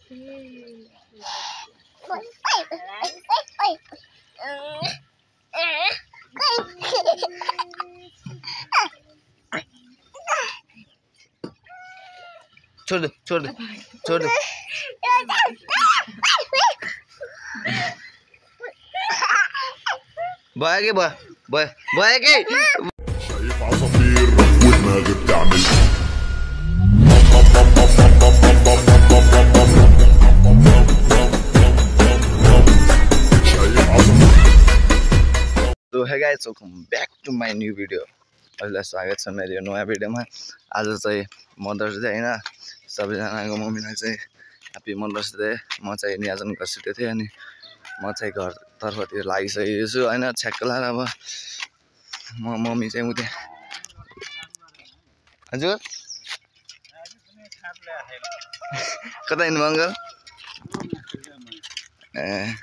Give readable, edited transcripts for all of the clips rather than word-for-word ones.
छोड़ दे छोड़ दे छोड़ दे भयो के भयो भयो भयो के شايف عصافير ودماغي بتعمل شايف عصافير तो hey guys welcome back to my new video. हजुरलाई स्वागत छ मेरो नयाँ भिडियोमा। आज चाहिँ मदर्स डे हैन, सबैजनाको मम्मीलाई चाहिँ ह्यापी मदर्स डे। म चाहिँ नियाजन गर्छु थिएँ अनि म चाहिँ घरतर्फतिर लागिसकेको छु हैन, छ्याक्क लाएर अब म मम्मी चाहिँ उतै। हजुर कता हिँड्नु अङ्कल? ए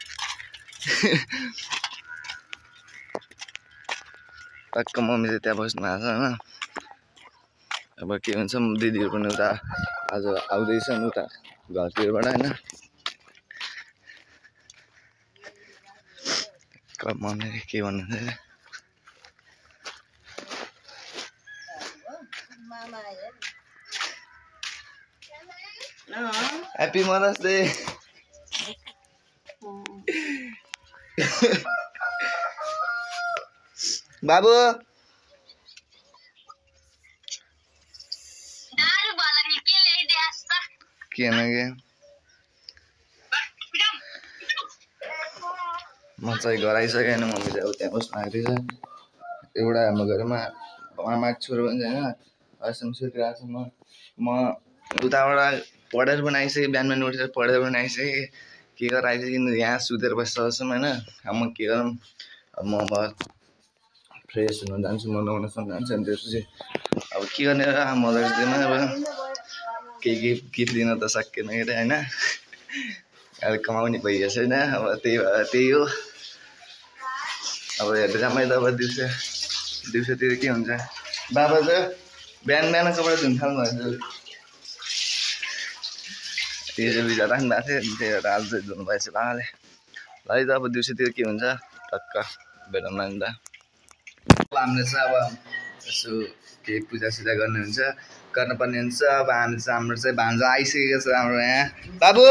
टक्क मम्मी चाहिँ त्यहाँ बस्नु भएको छ हैन। अब के हुन्छ दिदीहरू पनि उता आज आउँदैछन् उता घरतिरबाट हैन। मम्मीले के भन्नुहुन्छ ह्यापी मदर्स डे। बाबु के म चाहिँ घर आइसकेँ होइन। मम्मी चाहिँ त्यहाँ बस्नु आएको थिएछ। एउटा हाम्रो घरमा आमाको छोरो पनि छैन, अहिलेसम्म सुतिरहेको छ। म उताबाट पढेर पनि आइसकेँ, बिहान बिहान उठेर पढेर पनि आइसकेँ, के गरेर आइसकेँ। यहाँ सुतेर बसिसकेको छु होइन। अब म के गरौँ, अब म फ्रेस हुन जान्छु, म नुहाउन जान्छु। अनि त्यसपछि अब के गर्ने र मदर्स डेमा अब केही गिफ्ट दिन त सकिएन के अरे होइन। अहिले कमाउने भइएको छैन, अब त्यही हो। अब हेर्दै रमाइ त अब दिउँसोतिर के हुन्छ। बाबा त बिहान बिहान कपडा धुन थाल्नु भएको छ। हिजो भिजा राख्नु भएको थियो, त्यही भएर आज चाहिँ धुनु भएछ बाबाले। ल है त अब दिउँसोतिर के हुन्छ टक्क भेटौँ न त। अब हामीले चाहिँ अब यसो केही पूजासुजा गर्नुपर्ने हुन्छ। अब हाम्रो चाहिँ भान्जा आइसकेको छ हाम्रो यहाँ। बाबु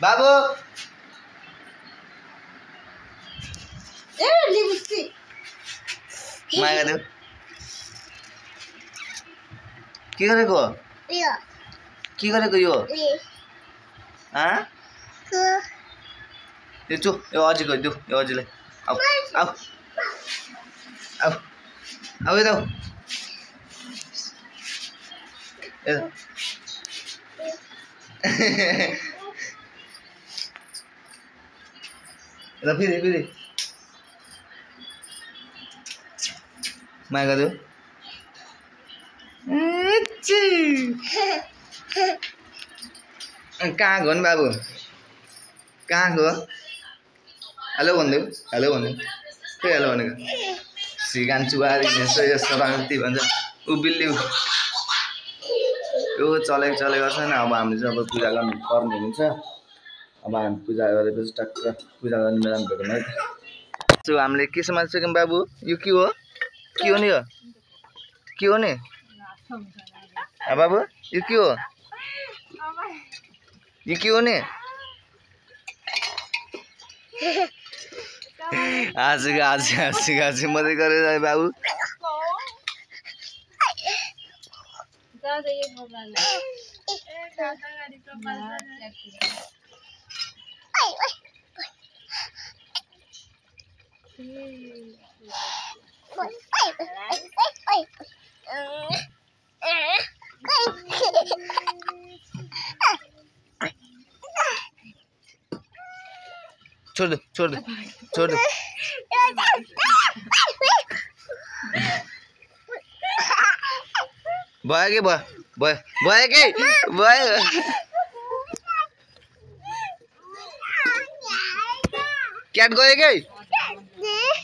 बाबु माया देऊ के गरेको के गरेको यो यो चु यो अझै गइदेऊ, यो अझैलाई आऊ आऊ आऊ आऊ यता यता फेरि माया गरिदेऊ। कहाँ गयो नि बाबु, कहाँ गयो? हेलो भनिदेऊ, हेलो भनिदेऊ। के हेलो भनेको? सिगान चुहारी यस्तो यस्तो राति भन्छ उभिल्यौ। यो चलेको छैन। अब हामीले चाहिँ अब पूजा गर्नुपर्ने हुन्छ। अब हामी पूजा गरेपछि टक्क पूजा गर्ने बेलामा भेटौँ है। हामीले के समातिसक्यौँ बाबु? यो के हो? के हो नि यो? के हो नि बाबु? यो के हो? यो के हो नि? हाँसी मात्रै गरेर बाबु। छोड़ दे छोड़ दे छोड़ दे भयो के भयो भयो के भयो। क्याट गयो के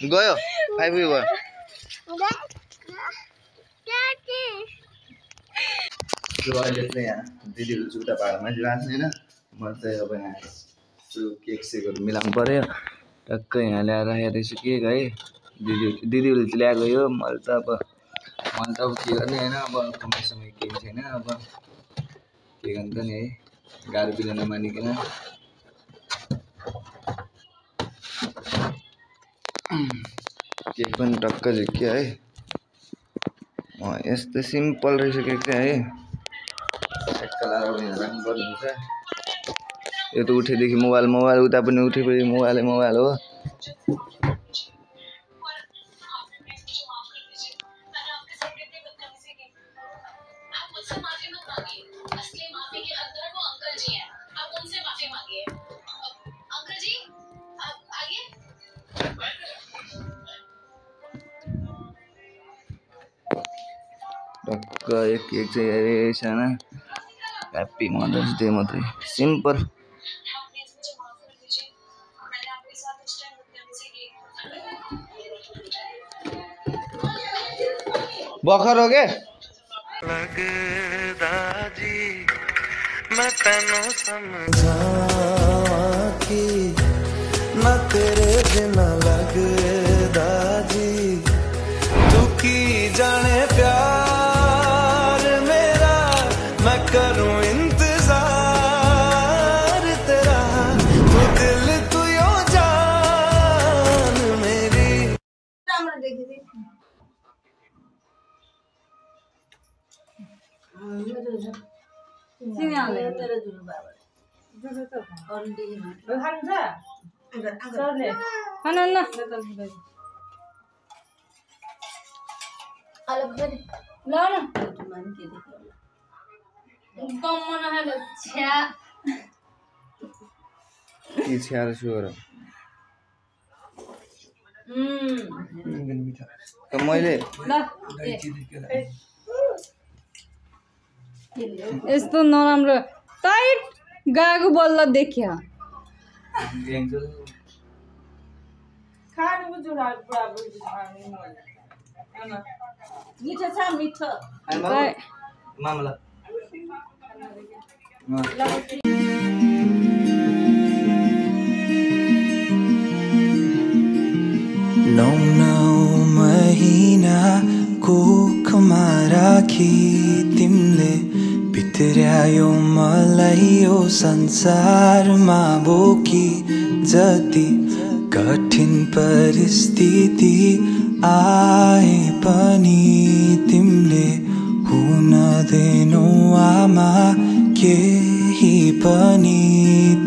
गयो 5 गयो। सो अहिले चाहिँ यहाँ दिदीहरू जुत्ता पाएर मासिरहेको छैन म चाहिँ अब यहाँ केक सेकहरू मिलाउनु पऱ्यो टक्कै यहाँ ल्याएर राखेको रहेछु केक है दिदीहरूले चाहिँ ल्याएको यो मैले त अब के गर्ने होइन अब समय केही छैन अब के गर्नु त नि है गाह्रो बिना नमानिकन केक पनि टक्क झिक्यो है यस्तो सिम्पल रहेछ केक चाहिँ है एक्का लाएर राख्नुपर्ने हुन्छ यो त उठेदेखि मोबाइल उता पनि उठेपछि मोबाइल हो टक्क एक केक चाहिँ साना ह्याप्पी मदर्स डे मात्रै सिम्पल भर्खर हो के मैं तेनू समझा कि न तेरे बिना लगदा जी तू की जाने प्यार मेरा मैं करूं इंतजार तेरा तू दिल तू यो जान मेरी सिंगाले तेरे जुल बाबा जुल तो और दी में खान था सरले खाना ना अलग कर ला ना तो मान के देखो कम मन है छ्या के छ्यार सुर त मैले ल यस्तो नराम्रो टाइट गाएको बल्ल देखिया खानु बुझुरा पुरा मिठो छ मिठो मामला नौ महिना कोखमा राखी तिमीले भित्र्यायो मलाई यो संसारमा बोकी जति कठिन परिस्थिति आए पनि तिमीले हुन दिनौ आमा केही पनि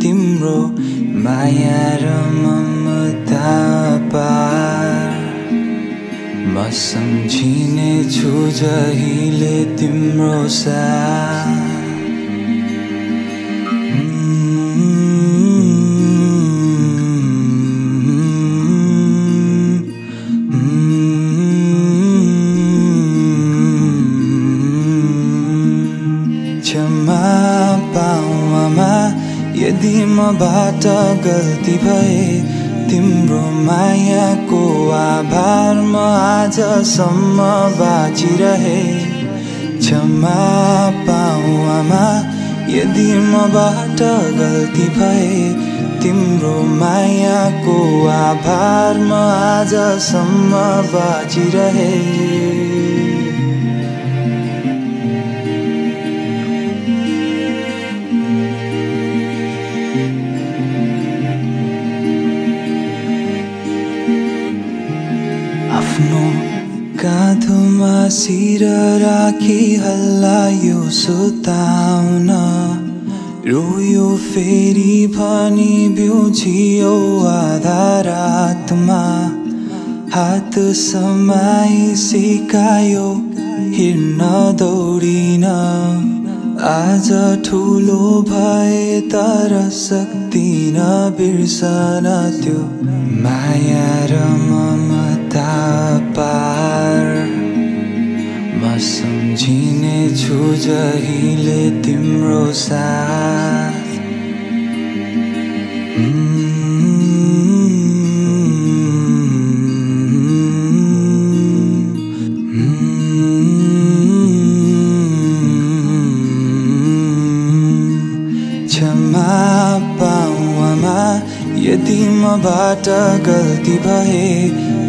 तिम्रो माया र ममता पार म सम्झिने छु जहिले तिम्रो साथ क्षमा पाऊ आमा यदि मबाट गल्ती भए तिम्रो मायाको आभार म आजसम्म बाँचिरहे क्षमा पाऊ आमा यदि मबाट गल्ती भए तिम्रो मायाको आभार म आजसम्म बाँचिरहे आफ्नो काँधोमा शिर राखी हल्लायो सुताउन रोयो फेरि भनी बिउजियो आधा रातमा हात समाई सिकायो हिँड्न दौडिन आज ठुलो भए तर सक्दिन बिर्सन त्यो माया र ममता पार म सम्झिने छु जहिले तिम्रो साथ क्षमा पाऊ आमा यदि मबाट गल्ती भए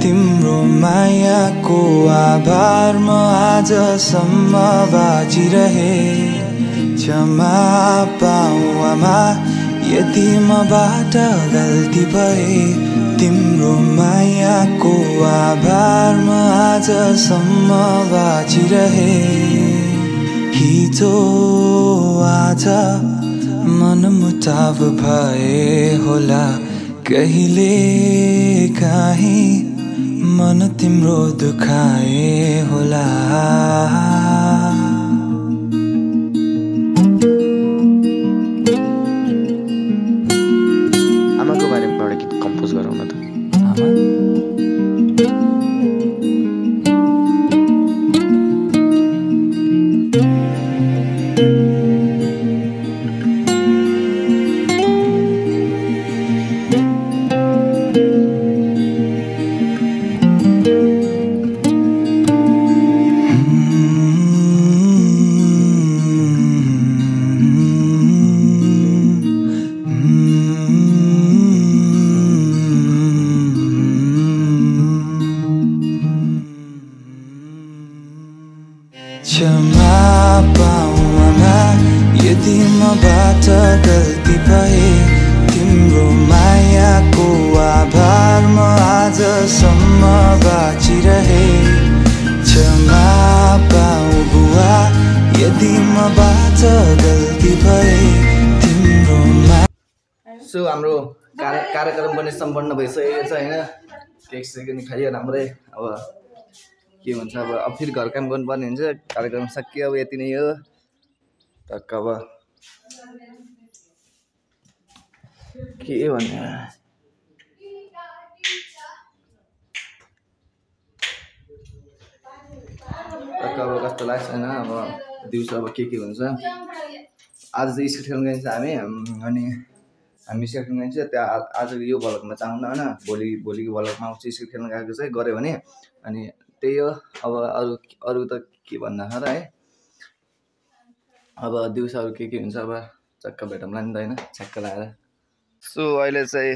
तिम्रो मायाको आभार म आजसम्म बाँचिरहे क्षमा पाऊ आमा यदि मबाट गल्ती भए तिम्रो मायाको आभार म आजसम्म बाँचिरहे हिजो आज मनमुटाव भए होला कहिले काहीँ मन तिम्रो दुखाए होला आमाको बारेमा एउटा गीत कम्पोज गरौँ न त आमा क्षमा पाऊ आमा यदि मबाट गल्ती भए तिम्रो मायाको आभार म आजसम्म बाँचिरहे क्षमा पाऊ बुवा यदि मबाट गल्ती भए तिम्रो सो हाम्रो कार्यक्रम पनि सम्पन्न भइसकेको छ होइन केक सेकेन्ड खाइयो राम्रै अब के हुन्छ अब फेरि घर काम गर्नुपर्ने हुन्छ कार्यक्रम सकियो अब यति नै हो टक्क अब के भन्ने टक्क अब कस्तो लाग्छ होइन अब दिउँसो अब के हुन्छ आज चाहिँ स्कुल खेल्न गइन्छ हामी अनि हामी स्कुल खेल्न गइन्छ त्यहाँ आज यो भ्लगमा चाहिँ आउन होइन भोलिको भ्लगमा आउँछ स्कुल खेल्न गएको चाहिँ गऱ्यो भने अनि त्यही हो अब अरू त के भन्दा छ र है अब दिउँसो अरू के हुन्छ अब चक्क भेटौँला नि त होइन छ्याक्क लगाएर सो अहिले चाहिँ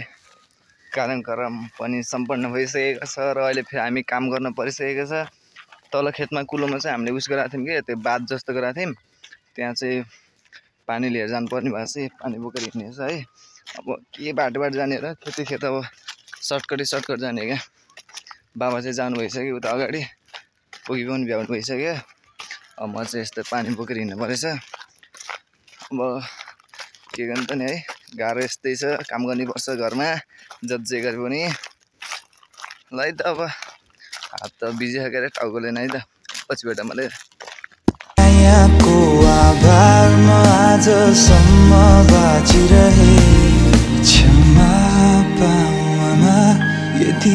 कार्यक्रम पनि सम्पन्न भइसकेको छ र अहिले फेरि हामी काम गर्न परिसकेको छ तल खेतमा कुलोमा चाहिँ हामीले उस गराएको थियौँ कि त्यो बाँध जस्तो गराएको थियौँ त्यहाँ चाहिँ पानी लिएर जानुपर्ने भएको चाहिँ पानी बोकेर हिँड्ने छ है अब के बाटो जाने र खेत अब सर्टकट जाने क्या बाबा चाहिँ जानु भइसक्यो उता अगाडि पुगी पनि भ्याउनु भइसक्यो अब म चाहिँ यस्तो पानी बोकेर हिँड्नु परेछ अब के गर्नु त नि है गाह्रो यस्तै छ काम गर्नुपर्छ घरमा जे गरे पनि ल है त अब हात त बिजिसकेर टाउकोले नै त पछि भेट मैले मायाको आभार म आजसम्म बाँचिरहे क्षमा पाऊ आमा यदि